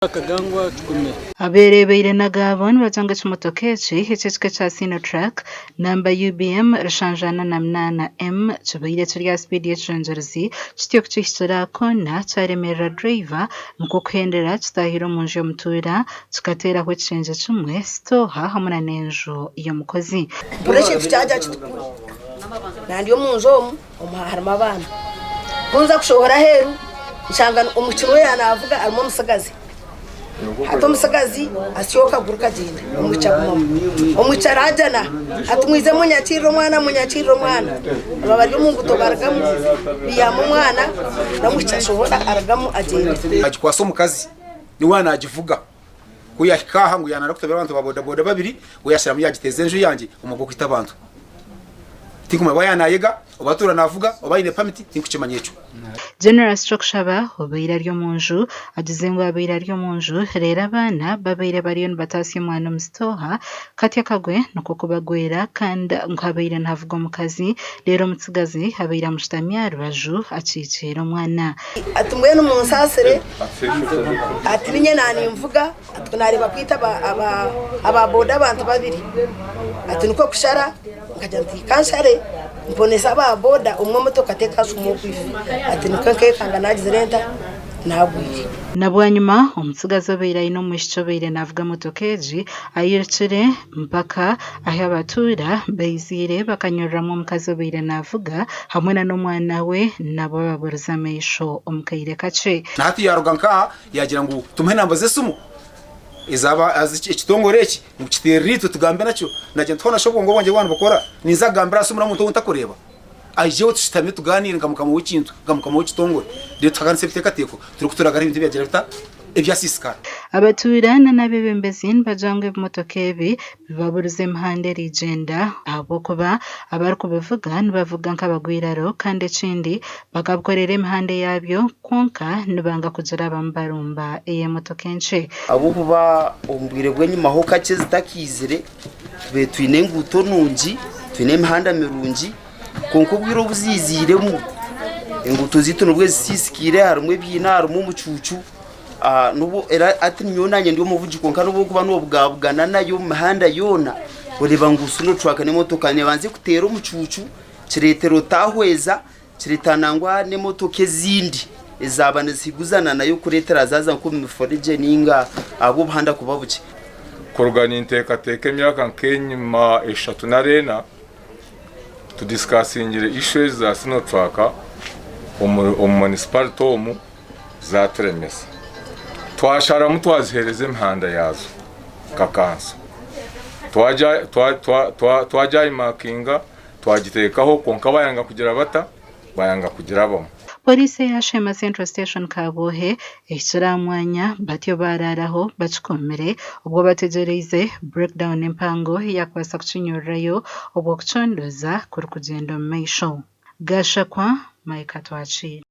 Akagangwa tugume. Abeereebeire n'agaabo nibagira ngu ekimotoka eki eky'ekika ekya Sinotruk namba UBM 748 M kibaire kiri aha sipiidi y'ekirengyerezi kityo kukihikire aha koona kyaremerera dureeva nikwo kuhendera kitaahire omu nju y'omutuura kikateeraho ekishengye kimwe, sitooha hamwe nana enju y'omukozi. Mpurira ekintu kyagira kiti kuru, nandi omu nju omu omu harimu abaana. Ku nza kushohora aheeru nshanga omwishiki niwe yaaba naavuga harimu omutsigazi. Hati omutsigazi asyoka akaguru kagyenda omwishiki agumamu. Omwishiki aragyana ati mwije munyakirire omwana munyakirire omwana. Aba bari omu nguuto barugamu baihamu omwana n'omwishiki ashohora arugamu agyenda. Agikwasa omukazi niwe nagivuga ku yahika aha ngu yanara kutabira abantu ba bodaboda babiri we yasharamu yagiteza enju yangye omu gw'okwita abantu. Tinkumanya oba yanayega oba atuura navuga oba aine pamiti tinkukimanya ekyo. Generous Kyokushaba obaire ari omu nju agize ngu abaire ari omu nju reero abaana babaire bariyo nibatasya omwana omu sitooha kati akagwe nikwo kubagwera kandi ngu habaire nihavuga omukazi reero omutsigazi abaire amushutami aha rubaju akikiire omwana. Ati mbwenu munsaasire, ati ninye naaninvuga, ati ku naareeba kwita aba boda abantu babiri, ati nikwo kushara nkagira nti ka nshare mponese aba boda omwe emotoka tekashuma oku ife, ati nikwo nkekanga naagizire nta naagwire. Na bwanyima omutsigazi obaire aine omwishiki obaire naavuga motoka egi airukire mpaka ahu abatuura baiziire bakanyururamu omukazi obaire naavuga hamwe na n'omwana we nabo baburize amaisho omu kaire kakye. Na hati yaaruga nk'aha yaagira ngu tumuhe enamba z'esimu ezaba ekitongore eki ngu kiteerere itwe tugambe nakyo. Naagira nti hoona shi obwongo bwangye bwaba nibukora ninza kugambira aha simu n'omuntu ou ntakureeba? Aijeho tushutame tugaaniire nka mukama w'ekintu, nka mukama w'ekitongore reero tuhakanise ebiteekateeko turikuturagara ebintu ebyagira bita ebyasiisikara. Abatuura n'abeebembezi nibagira ngu ebimotoka ebi bibaburize emihanda erigyenda ahabw'okuba abarikubivuga nibavuga nk'abagwiraro kandi ekindi bakabikorera emihanda eyaabyo kwonka nibanga kugira abamu barumba ey'emotoka enkye. Ahabw'okuba omu bwire bw'enyimaho kakye zitakaizire tubaire twine enguuto nungi, twine emihanda mirungi kwonka obwire obu ziiziiremu enguuto zaitu nibwo zisiisikaire harimu ebiina harimu omucuucu n'obu era hati nyowe naanye ndi omuvugi kwonka n'obu orikuba noobugabugana nayo omu mihanda yoona oreeba ngu Sinotruk n'emotoka neebanza ekuteera omucuucu kireetera otaahweza Kireeta nangwa n'emotoka ezindi ezaaba nizihiguzana nayo kureetera zaaza nk'omu mifuregye nainga ahabw'obuhanda kuba bukye. Kuruga ninteekateeka emyaka nk'enyima eshatu nari ena, tudisikaasingire issues za Sinotruck omu municipality omu zaaturemesa. Twasharamu twaziheereza emihanda yaazo nka kanso. Twagyayimakinga. Twagiteekaho kwonka bayanga kugira bata? Bayanga kugirabamu. Pooriisi eya Sheema Central Station Kabwohe ehikire aha mwanya batyo baaraaraho bakikomire obwo bategyereize breakdown empango eyaakubaasa kukinyururayo obwo okucondooza kurikugyenda omu maisho. Gashakwa Micah Twakiire.